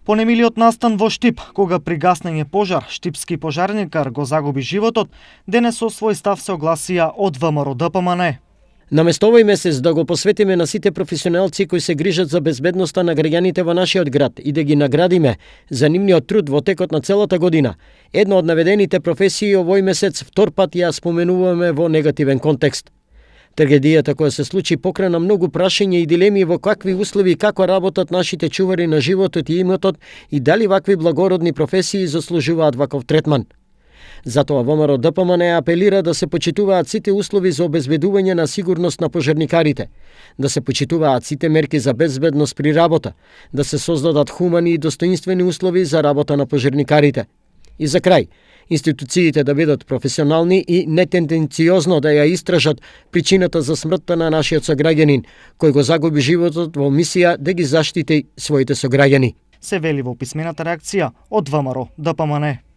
По немилиот настан во Штип, кога при гаснење пожар, штипски пожарникар го загуби животот, денес со свој став се огласија од ВМРО ДПМН. Наместо овој месец да го посветиме на сите професионалци кои се грижат за безбедноста на граѓаните во нашиот град и да ги наградиме за нивниот труд во текот на целата година, една од наведените професии овој месец втор пат ја споменуваме во негативен контекст. Трагедијата која се случи покрена многу прашања и дилеми во какви услови и како работат нашите чувари на животот и имотот и дали вакви благородни професии заслужуваат ваков третман. Затоа ВМРО ДПМН апелира да се почитуваат сите услови за обезбедување на сигурност на пожарникарите, да се почитуваат сите мерки за безбедност при работа, да се создадат хумани и достоинствени услови за работа на пожарникарите. И за крај, институциите да бидат професионални и нетенденциозно да ја истражат причината за смртта на нашиот сограѓанин, кој го загуби животот во мисија да ги заштити своите сограѓани. Се вели во писмената реакција од ВМРО ДПМН.